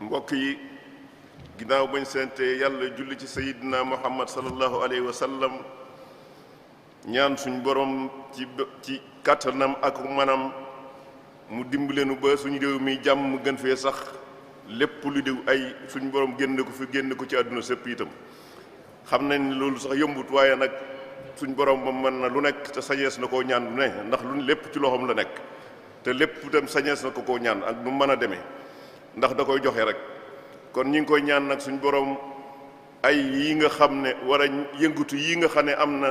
mbokk yi ginnaaw bañ sente yàlla julli ci sayidina muhammad sallallahu alayhi wa sallam ñaan suñ borom ci kàttanam ak manam mu dimbalenu ba suñu réew mi jàmm gën fee sax lépp lu diw ay suñ borom génn ko ci àdduna sépp itam xam nañ ne loolu sax yombut waaye nag suñ borom moom mën na lu nekk te sañees na koo ñaan lu ne ndax lu lépp ci loxoom la nekk te lépp itam sañees na ko koo ñaan ak nu mën a demee ndax da koy joxe rek kon ñi ngi koy ñaan nag suñ borom ay yi nga xam ne war a yëngatu yi nga xam ne am na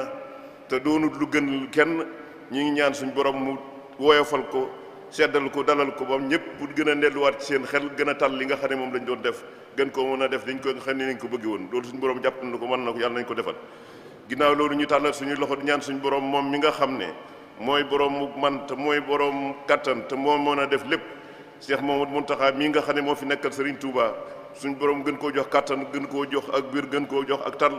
te doonut lu gën kenn ñi ngi ñaan suñ borom mu woyofal ko seddal ko dalal ko ba ñëpp pour gën a delluwaat ci seen xel gën a tal li nga xam ne moom lañ doon def gën ko mën a def dañ ko xam ne nañ ko bëgg woon loolu suñ borom jàpp na ko mën na ko yàlla nañ ko defal ginnaaw loolu ñu tàllal suñuy loxo di ñaan suñ borom moom mi nga xam ne mooy borom mu man te mooy borom kattan te moo mën a def lépp Cheikh Mouhamadou Mountakha mii nga xam ne moo fi nekkal Serigne Touba suñ borom gën koo jox kattan gën koo jox ak biir gën koo jox ak tal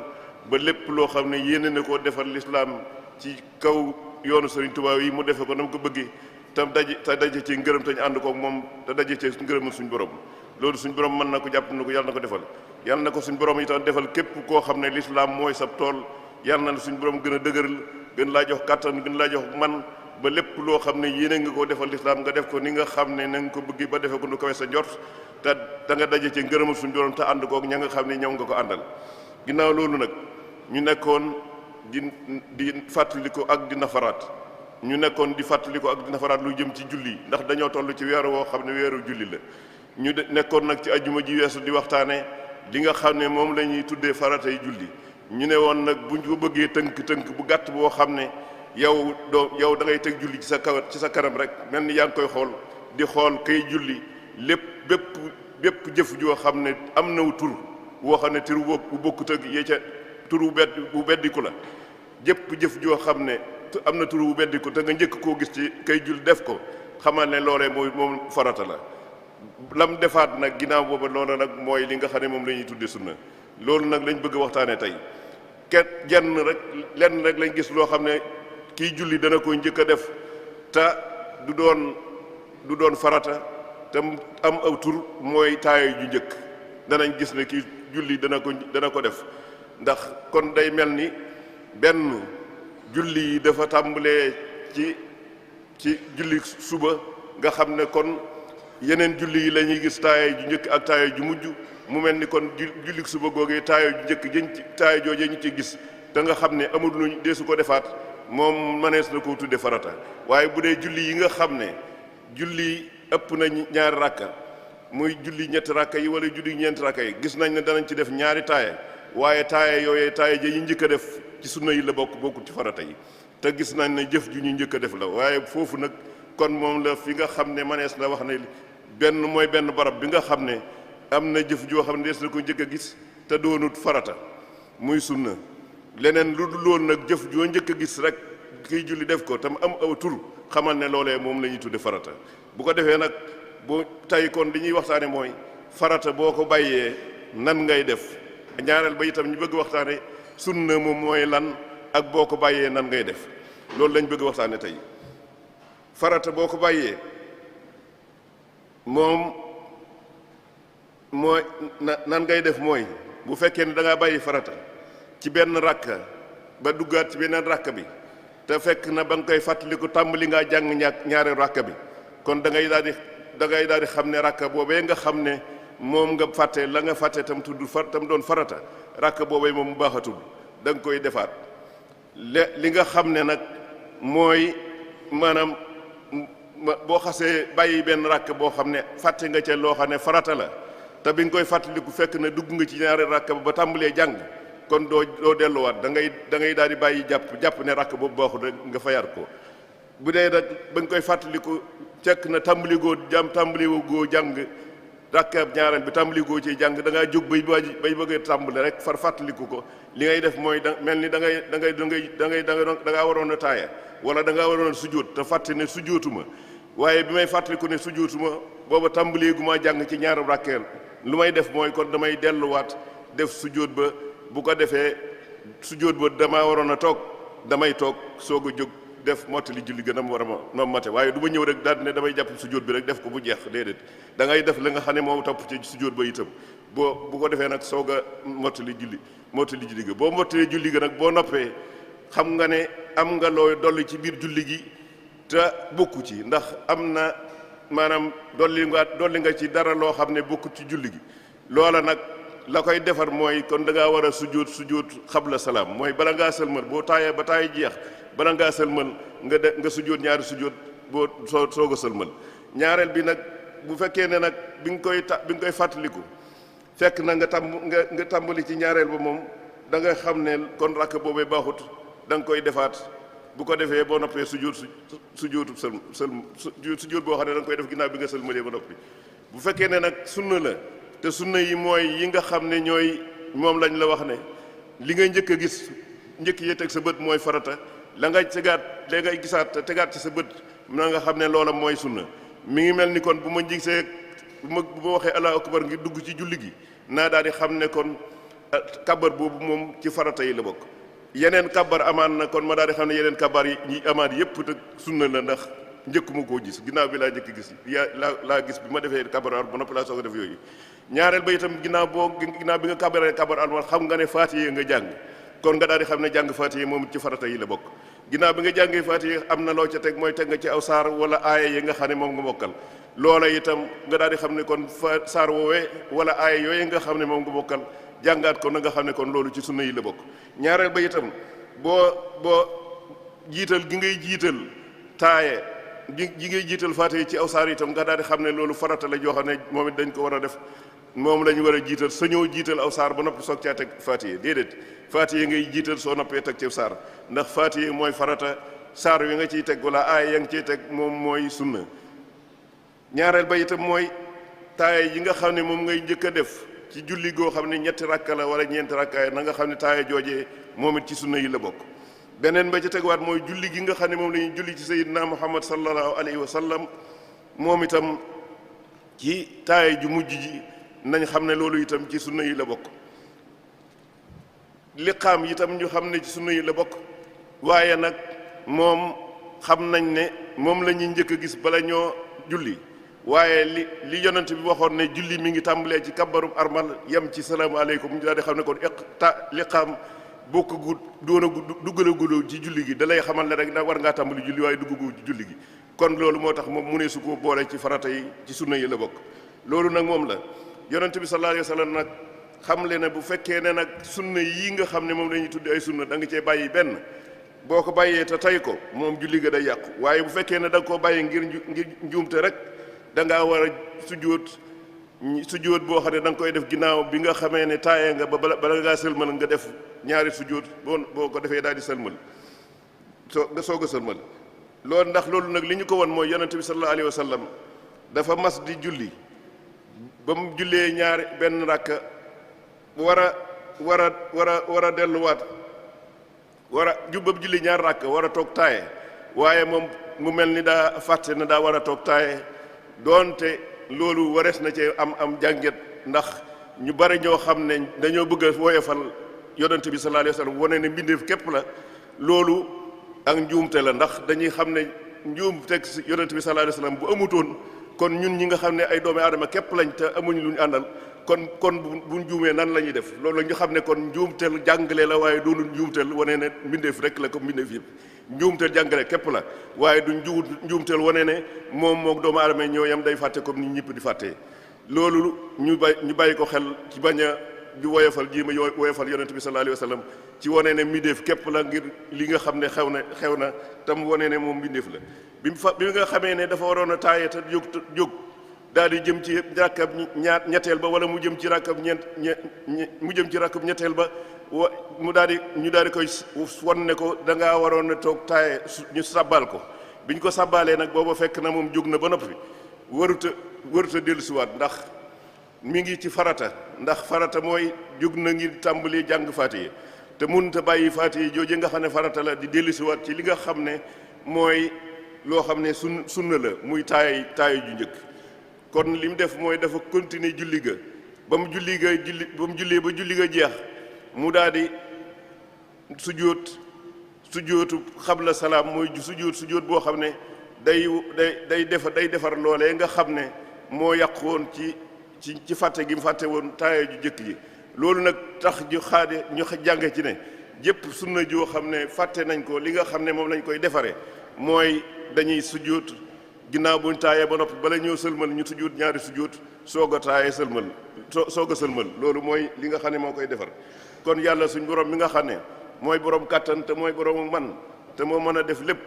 ba lépp loo xam ne yéene na koo defal lislaam ci kaw yoonu Serigne Touba yi mu defe ko na mu ko bëggee te daje ci ngërëm te ñu ànd koog moom te daje ci ngërëmul suñ borom loolu suñ borom mën na ko jàpp na ko yàlla na ko defal yàlla na ko suñ borom itam defal képp koo xam ne lislaam mooy sab tool yàlla na suñ borom gën a dëgëral gën laa jox kattan gën laa jox man ba lépp loo xam ne yéene nga koo defal lislaam nga def ko ni nga xam ne na nga ko bëgg ba defe ko nu kawe sa njort te da nga daje ci ngërëmul suñ borom te ànd koog ña nga xam ne ñoom nga ko àndal ginnaaw loolu nag ñu nekkoon di fàttaliku ak di nafaraat ñu nekkoon di fàttaliku ak di nafaraat lu jëm ci julli ndax dañoo toll ci weeru woo xam ne weeru julli la ñu nekkoon nag ci ajjuma ji weesu di waxtaane li nga xam ne moom la ñuy tuddee faratay julli ñu ne woon nag buñ ko bëggee tënk bu gàtt boo xam ne yow da ngay teg julli ci sa kanam rek mel ni yaa ngi koy xool di xool kay julli bépp jëf joo xam ne am naw tur woo xam ne tur bu bokkut ak yee ca tur bu beddiku la jëpp jëf joo xam ne am na tur bu beddiku te nga njëkk koo gis ci kay julli def ko xamal ne loolee moom farata la lam defaat nag ginnaaw booba loola nag mooy li nga xam ne moom la ñuy tudde sunna loolu nag lañ bëgg a waxtaane tey lenn rek lañ gis loo xam ne kiy julli dana koy njëkk a def te du doon farata te am aw tur mooy taayo ju njëkk danañ gis ne kii julli dana ko def ndax kon day mel ni benn julli yi dafa tàmbalee ci julli suba nga xam ne kon yeneen julli yi la ñuy gis taayo ju njëkk ak taayo ju mujj mu mel ni kon julli suba googee taayo ju njëkk taayo joojee ñu ci gis te nga xam ne amul lu deesu ko defaat moom mënees na koo tudde farata waaye bu dee julli yi nga xam ne julli ëpp na ñaari rakka muy julli ñetti rakka yi wala julli ñeenti rakka yi gis nañ ne danañ ci def ñaari taaya waaye taaya yooyee taaya ja yi njëkk a def ci sunna yi la bokkul ci farata yi te gis nañ ne jëf ju ñu njëkk a def la waaye foofu nag kon moom la fi nga xam ne mënees na wax ne benn barab bi nga xam ne am na jëf joo xam ne dees na ko njëkk a gis te doonut farata muy sunna leneen lu dul loolu nag jëf joo njëkk a gis rek kiy julli def ko tam am aw tur xamal ne loolee moom la ñuy tudde farata bu ko defee nag bu tey kon li ñuy waxtaane mooy farata boo ko bàyyee nan ngay def ñaareel ba itam ñu bëgg waxtaane sunna moom mooy lan ak boo ko bàyyee nan ngay def loolu lañ bëgg waxtaane tey farata boo ko bàyyee moom mooy nan ngay def mooy bu fekkee ne da ngaa bàyyi farata ci benn rakka ba duggaat ci beneen rakka bi te fekk na ba nga koy fàttaliku tàmbali ngaa jàng ñaari rakka bi kon da ngay daal di xam ne rakka boobee nga xam ne moom nga fàtte la nga fàtte tam tam doon farata rakka boobee moom mu baax a tudd da nga koy defaat li nga xam ne nag mooy maanaam boo xasee bàyyi benn rakka boo xam ne fàtte nga ca loo xam ne farata la te bi nga koy fàttaliku fekk na dugg nga ci ñaari rakka ba tàmbalee jàng kon doo delluwaat da ngay daal di bàyyi jàpp ne rakk boobu baaxul rek nga fayar ko bu dee nag ba nga koy fàttaliku fekk na tàmbali goo jàng rakkaab ñaareel bi tàmbali goo ciy jàng da ngaa jóg bay bëgg a tàmbali rek far fàttaliku ko li ngay def mooy mel ni da ngaa waroon a taaya wala da ngaa waroon a sujjóot te fàtte ne sujjóotuma waaye bi may fàttaliku ne sujjóotuma booba tàmbali gu ma jàng ci ñaari rakkeel lu may def mooy kon damay delluwaat def sujjóot ba bu ko defee sujjóot ba damaa waroon a toog damay toog soog a jóg def mottali julli gën a war a ma mate waaye du ma ñëw rek daal ne damay jàpp sujjóot bi rek def ko bu jeex déedéet da ngay def la nga xam ne moo topp ci sujjóot ba itam bu ko defee nag soog a mottali julli ga boo mottalee julli ga nag boo noppee xam nga ne am nga looy dolli ci biir julli gi te bokku ci ndax am na maanaam dolli nga ci dara loo xam ne bokku ci julli gi loola nag la koy defar mooy kon da ngaa war a sujjóot xabla salaam mooy bala ngaa sëlmal boo taayee ba taay jeex bala ngaa sëlmal nga sujjóot ñaari sujjóot boo soog a sëlmal ñaareel bi nag bu fekkee ne nag bi nga koy fàttaliku fekk na nga tàmbali ci ñaareel ba moom da nga xam ne kon rakk boobee baaxut da nga koy defaat bu ko defee boo noppee sujjóot boo xam ne da nga koy def ginnaaw bi nga sëlmalee ba noppi bu fekkee ne nag sunna la te sunna yi mooy yi nga xam ne ñooy moom lañ la wax ne li ngay njëkk a gis njëkk yi teg sa bët mooy farata la ngay ngay gisaat te tegaat ci sa bët na nga xam ne loola mooy sunna mi ngi mel ni kon bu ma gisee bu ma waxee allahu akbar ngir dugg ci julli gi naa daal di xam ne kon kabar boobu moom ci farata yi la bokk yeneen kabar amaan na kon ma daal di xam ne yeneen kabar yi ñi amaat yëpp te sunna la ndax njëkkuma koo gis ginnaaw bi laa njëkk gis laa gis bi ma defee kabar ba noppi laa soog a def yooyu ñaareel ba itam ginnaaw bi nga kabaree kabar almal xam nga ne faatiye nga jàng kon nga daal di xam ne jàng faatiye moom ci farata yi la bokk ginnaaw bi nga jàngee faatiye am na loo ca teg mooy teg nga ci aw saar wala aaya yi nga xam ne moom nga mokkal loola itam nga daal di xam ne kon saar woowee wala aaya yooyu nga xam ne moom nga mokkal jàngaat ko na nga xam ne kon loolu ci sunna yi la bokk ñaareel ba itam boo jiital gi ngay jiital taaye gi ngay jiital faatiye ci aw saar itam nga daal di xam ne loolu farata la joo xam ne moom it dañ ko war a def moom la ñu war a jiital sañoo jiital aw saar ba noppi soog caa teg faatiye déedéet faatiye ngay jiital soo noppee teg ci saar ndax faatiye mooy farata saar wi nga ciy teg wala aaya ya nga ciy teg moom mooy sunna ñaareel ba itam mooy taaye yi nga xam ne moom ngay njëkk a def ci julli goo xam ne ñetti rakka la wala ñeenti rakkaay na nga xam ne taaye joojee moom it ci sunna yi la bokk beneen ba ci tegwaat mooy julli gi nga xam ne moom la ñuy julli ci sayyidina muhammad sallallahu alayhi wa sallam moom itam ci taaye ju mujj ji nañ xam ne loolu itam ci sunna yi la bokk liqaam itam ñu xam ne ci sunna yi la bokk waaye nag moom xam nañ ne moom la ñuy njëkk a gis bala ñoo julli waaye li yonent bi waxoon ne julli mi ngi tàmbalee ci kabbarub armal yem ci salaamaaleykum ñu daal di xam ne kon liqaam bokk gu doon a duggalaguloo ci julli gi da lay xamal ne rek nag war ngaa tàmbali julli waaye duggagu ci julli gi kon loolu moo tax moom mu ne su ko boole ci farata yi ci sunna yi la bokk loolu nag moom la yonent bi sallallahu alayhi wa sallam nag xam le ne bu fekkee ne nag sunna yii nga xam ne moom la ñuy tudde ay sunna da nga cee bàyyi benn boo ko bàyyee te tey ko moom julli ga day yàqu waaye bu fekkee ne da nga koo bàyyi ngir njuumte rek da ngaa war a sujjóot boo xam ne da nga koy def ginnaaw bi nga xamee ne taayee nga ba bala ngaa sëlmal nga def ñaari sujjóot boo ko defee daal di sëlmal nga soog a sëlmal loolu ndax loolu nag li ñu ko won mooy yonent bi sallallahu alayhi wa sallam dafa mas di julli ba mu jullee benn rakka war a delluwaat jubbab julli ñaar rakk war a toog taaye waaye moom mu mel ni daa fàtte na daa war a toog taaye doonte loolu warees na cee am jànget ndax ñu bari ñoo xam ne dañoo bëgg a woyofal yonent bi sallallahu alayhi wa sallam wane ne mbindeef képp la loolu ak njuumte la ndax dañuy xam ne njuumte yonent bi sallallahu alayhi wa sallam bu amutoon kon ñun ñi nga xam ne ay doomi aadama képp lañ te amuñ lu ñu àndal kon buñ juumee nan la ñuy def loolu la ñu xam ne kon njuumteel jàngale la waaye doonul njuumteel wane ne mbindeef rek la comme mbindeef yëpp njuumteel jàngale képp la waaye du njuumteel wane ne moom mook doomu aadama ñoo yam day fàtte comme ni ñëpp di fàttee loolu ñu bàyyi ko xel ci bañ a di woyofal ji ma woyofal yonent bi sallallahu alayhi wa sallam ci wane ne mbindeef képp la ngir li nga xam ne xew na tam wane ne moom mbindeef la bi nga xamee ne dafa waroon a taaye te jóg daal di jëm ci rakkab ñetteel ba wala mu jëm ci rakkab ñetteel ba ñu daal di koy wan ne ko da ngaa waroon a toog taaye ñu sabbal ko biñ ko sabbaalee nag booba fekk na moom jóg na ba noppi waruta dellusiwaat ndax mi ngi ci farata ndax farata mooy jóg na ngir tàmbali jàng faatiye te mënut a bàyyi faatiye jooje nga xam ne farata la di dellusiwaat ci li nga xam ne mooy loo xam ne sunna la muy taaye ju njëkk kon li mu def mooy dafa continuer julli ga ba mu jullee ba julli ga jeex mu daal di sujjóot sujjóotu xabla salaam mooy sujjóot boo xam ne day defar loolee nga xam ne moo yàq woon ci fàtte gi mu fàtte woon taaya ju jëkk ji loolu nag tax ñu jànge ci ne jépp sunna joo xam ne fàtte nañ ko li nga xam ne moom lañ koy defaree mooy dañuy sujjóot ginnaaw buñ taayee ba noppi bala ñëw sëlmal ñu sujjóot ñaari sujjóot soog a taayee sëlmal soog a sëlmal loolu mooy li nga xam ne moo koy defar kon yàlla suñ borom mi nga xam ne mooy borom kàttan te mooy borom man te moo mën a def lépp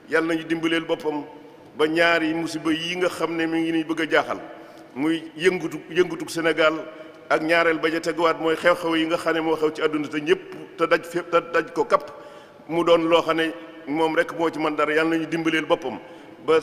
yàlla nañu dimbaleel boppam ba ñaari musiba yi nga xam ne mi ngi ni bëgg a jaaxal muy yëngutu Sénégal ak ñaareel ba ja teguwaat mooy xew-xew yi nga xam ne moo xew ci àdduna te ñëpp te daj ko kapp mu doon loo xam ne moom rek moo ci mën dara yàlla nañu dimbaleel boppam ba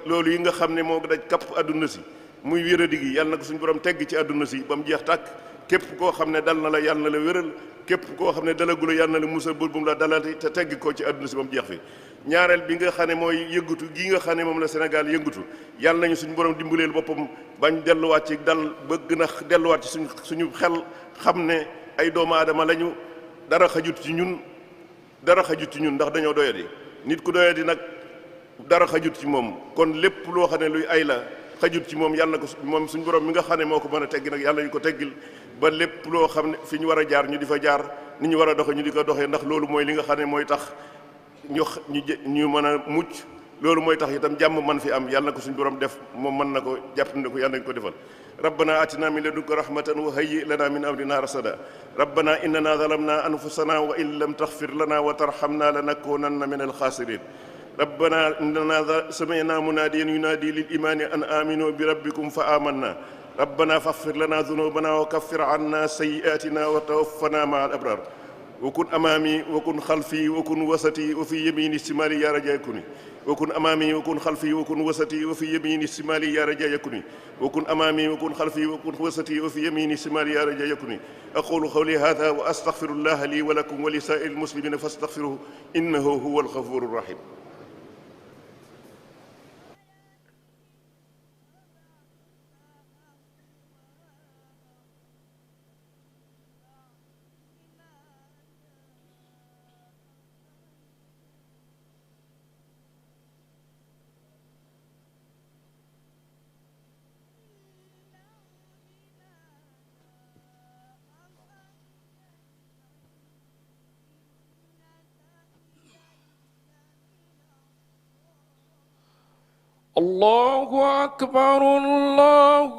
loolu yi nga xam ne moo daj kapp àdduna si muy wéradi gi yàlla na ko suñu borom tegg ci àdduna si ba mu jeex tàkk képp koo xam ne dal na la yàlla na la wéral képp koo xam ne dalagula yàlla na la musa bul bu mu la dalati te tegg ko ci àdduna si ba mu jeex fi ñaareel bi nga xam ne mooy yëngatu gi nga xam ne moom la Sénégal yëngatu yàlla nañu suñu borom dimbaleel boppam bañ delluwaat ci dal ba gën a delluwaat ci suñu xel xam ne ay doomu aadama lañu dara xajut ci ñun ndax dañoo doyadi nit ku doyadi nag dara xajut ci moom kon lépp loo xam ne luy ay la xajut ci moom yàlla na ko moom suñu borom mi nga xam ne moo ko mën a teggi nag yàlla ñu ko teggil ba lépp loo xam ne fi ñu war a jaar ñu di fa jaar ni ñu war a doxe ñu di ko doxee ndax loolu mooy li nga xam ne mooy tax ñu mën a mucc loolu mooy tax itam jàmm man fi am yàlla na ko suñu borom def moom mën na ko jàpp na ko yàlla nañu ko defal rabbana atina min ladunka rahmatan wa hayyi lana min amrina rasada rabbana innana zalamna anfusana wa in lam taghfir lana wa tarhamna lanakunanna min alkhasirin rabbana innana sami'na munadiyan yunadi lil imani an aminu bi rabbikum fa amanna rabbana faghfir lana dhunubana wa kaffir anna sayyi'atina wa tawaffana ma'al abrar wa kun amami wa kun khalfi wa kun wasati wa fi yamini shimali ya raja yakuni wa kun amami wa kun khalfi wa kun wasati wa fi yamini shimali ya raja yakuni wa kun amami wa kun khalfi wa kun wasati wa fi yamini shimali ya raja yakuni aqulu qawli hadha wa astaghfirullaha li wa lakum wa li sa'iril muslimina fastaghfiruhu innahu huwal ghafurur rahim الله أكبر الله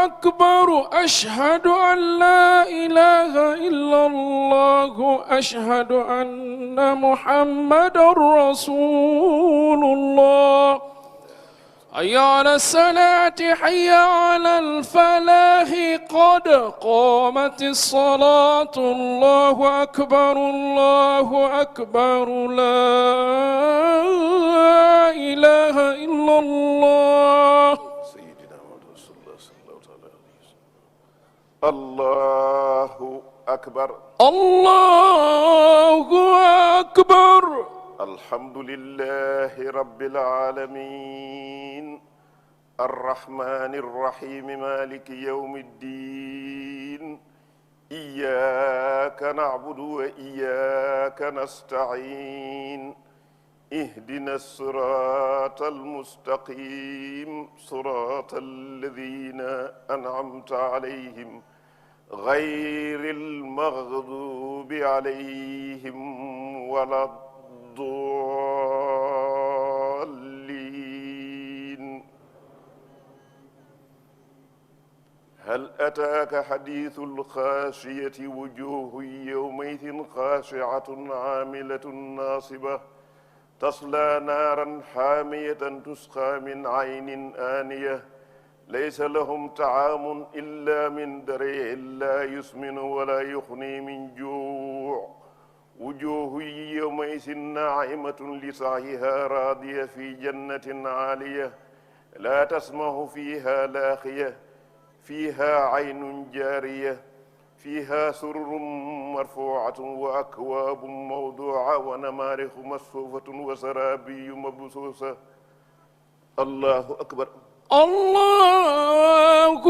أكبر أشهد أن لا إله إلا الله أشهد أن محمد رسول الله حي على الصلاة حي على الفلاح قد قامت الصلاة الله أكبر الله أكبر لا إله إلا الله سيدنا محمد رسول الله صلى الله عليه وسلم الله أكبر الله أكبر الحمد لله رب العالمين الرحمن الرحيم مالك يوم الدين إياك نعبد وإياك نستعين اهدنا الصراط المستقيم صراط الذين أنعمت عليهم غير المغضوب عليهم ولا الضالين هل أتاك حديث الخاشية وجوه يومئذ خاشعة عاملة ناصبة تصلى نارا حامية تسقى من عين آنية ليس لهم طعام إلا من ضريع لا يسمن ولا يغني من جوع وجوه يومئذ ناعمة لسعيها راضية في جنة عالية لا تسمع فيها لاغية فيها عين جارية فيها سرر مرفوعة وأكواب موضوعة ونمارق مصفوفة وزرابي مبثوثة الله أكبر الله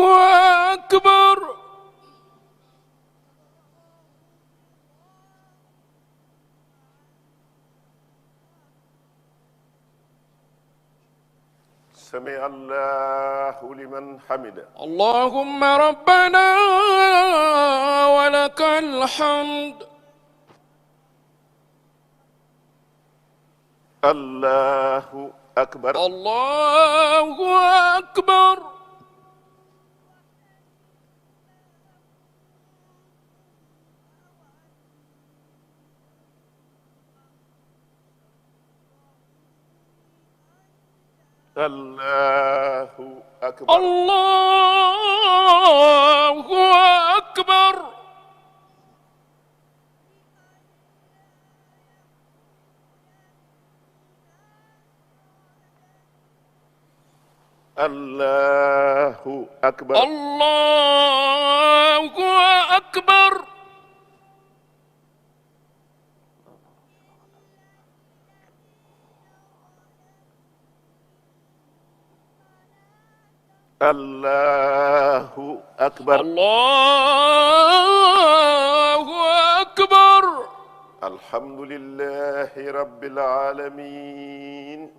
أكبر سمع الله لمن حمده. اللهم ربنا ولك الحمد. الله أكبر. الله أكبر. الله أكبر. الله أكبر. الله أكبر. الله أكبر. الله أكبر. الله أكبر. الحمد لله رب العالمين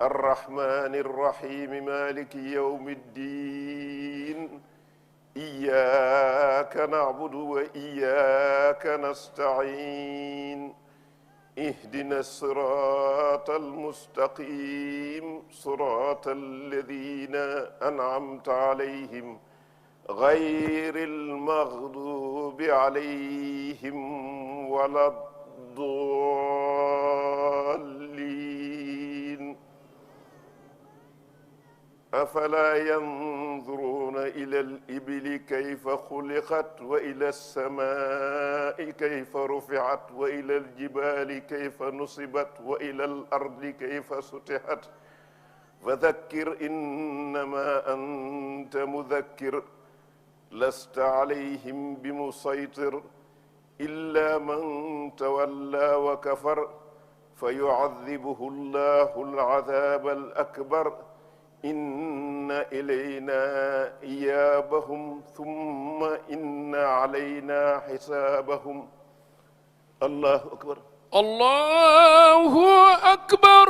الرحمن الرحيم مالك يوم الدين إياك نعبد وإياك نستعين اهدنا الصراط المستقيم صراط الذين أنعمت عليهم غير المغضوب عليهم ولا الضالين. أفلا ينظرون إلى الإبل كيف خلقت وإلى السماء كيف رفعت وإلى الجبال كيف نصبت وإلى الأرض كيف سطحت فذكر إنما أنت مذكر لست عليهم بمسيطر إلا من تولى وكفر فيعذبه الله العذاب الأكبر إن إلينا إيابهم ثم إن علينا حسابهم. الله أكبر. الله أكبر.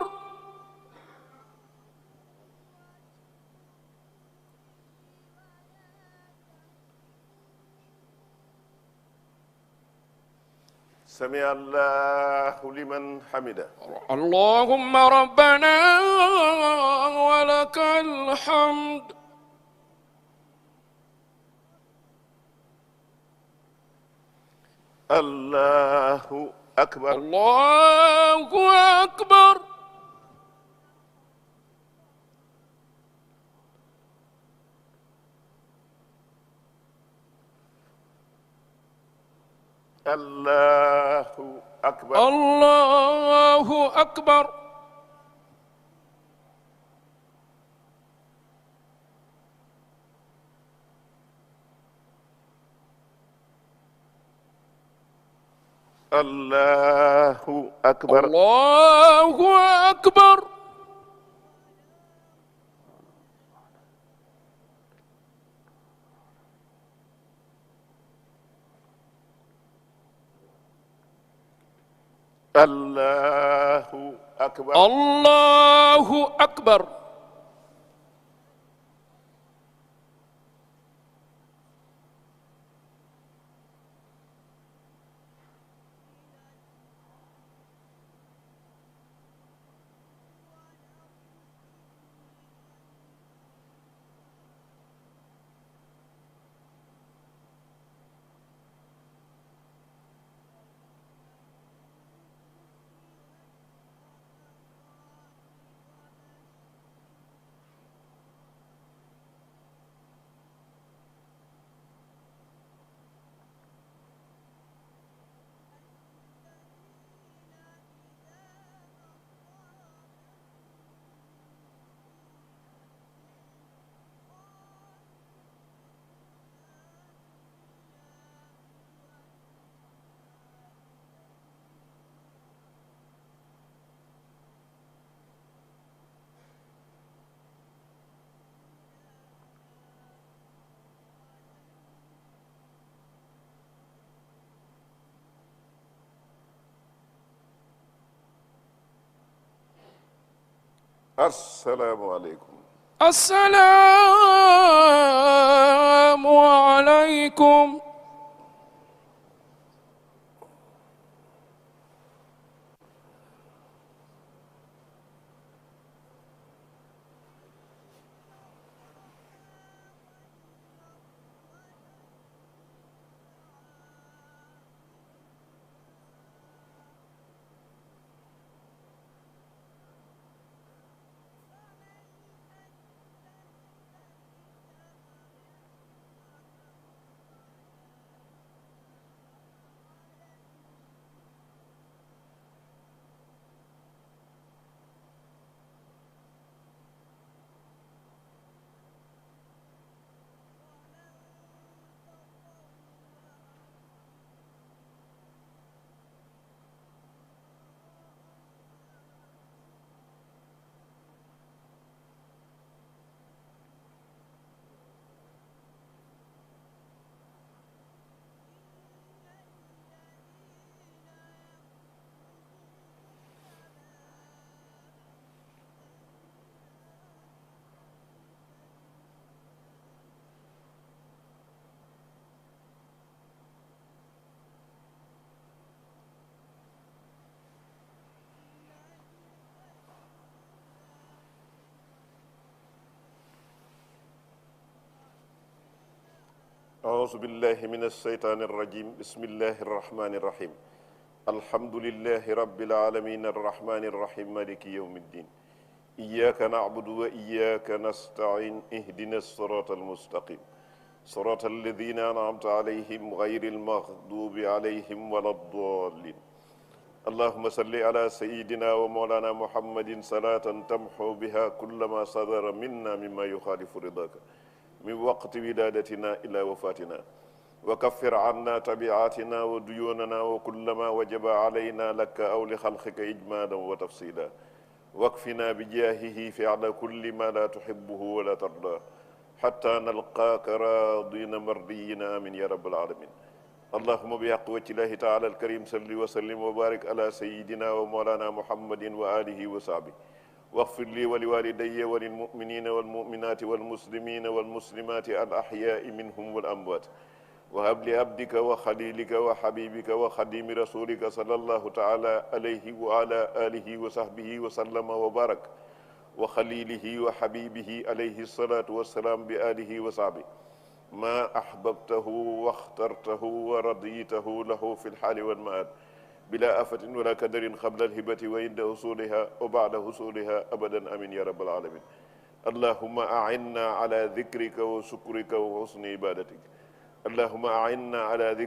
سمع الله لمن حمده. اللهم ربنا ولك الحمد. الله أكبر. الله أكبر. الله أكبر. الله أكبر. الله أكبر. الله أكبر. الله أكبر. الله أكبر. asalaamualeykum. assalaamu aleykum. auzu billahi min alsheytaani arrajim bismillahi arrahmani irrahim alhamdulilahi rabbil alamin arrahmani irrahim maliki yawmi ddin iyaka nacbudu wa iyaka nastain ihdina sirata almustaqim sirata alladina anamta alayhim gayri almaghdubi alayhim wala ddallin allahuma salli ala sayidina wa mawlana muhammadin salatan tamxu biha kulla ma sadara minna mima yuxaalifu ridaka min waqti wilaadatina ila wafatina wa kaffir anna tabiatina wa duyuunana wa kullama wajaba alayna laka aw li xalqika ijmaalan wa tafsila wakfina bi jaahihi fi'la kulli ma la tuhibbuhu wa la tarda xatta nalqaaka raadina mardiyina amin ya rabbal alamin allahuma bi haqqi wajhillahi taala alkarim salli wa sallim wa barik ala sayidina wa mawlana muhammadin wa alihi wa sahbihi واغفر لي ولوالدي وللمؤمنين والمؤمنات والمسلمين والمسلمات الأحياء منهم والأموات وهب لعبدك وخليلك وحبيبك وخديم رسولك صلى الله تعالى عليه وعلى آله وصحبه وسلم وبارك وخليله وحبيبه عليه الصلاة والسلام بآله وصحبه ما أحببته واخترته ورضيته له في الحال والمآل bila afatin wala kadarin qabla alhibati wa inda husuliha wa ba'da husuliha abadan amin ya rabbal alamin allahumma a'inna ala dhikrika wa shukrika wa husni ibadatik allahumma a'inna ala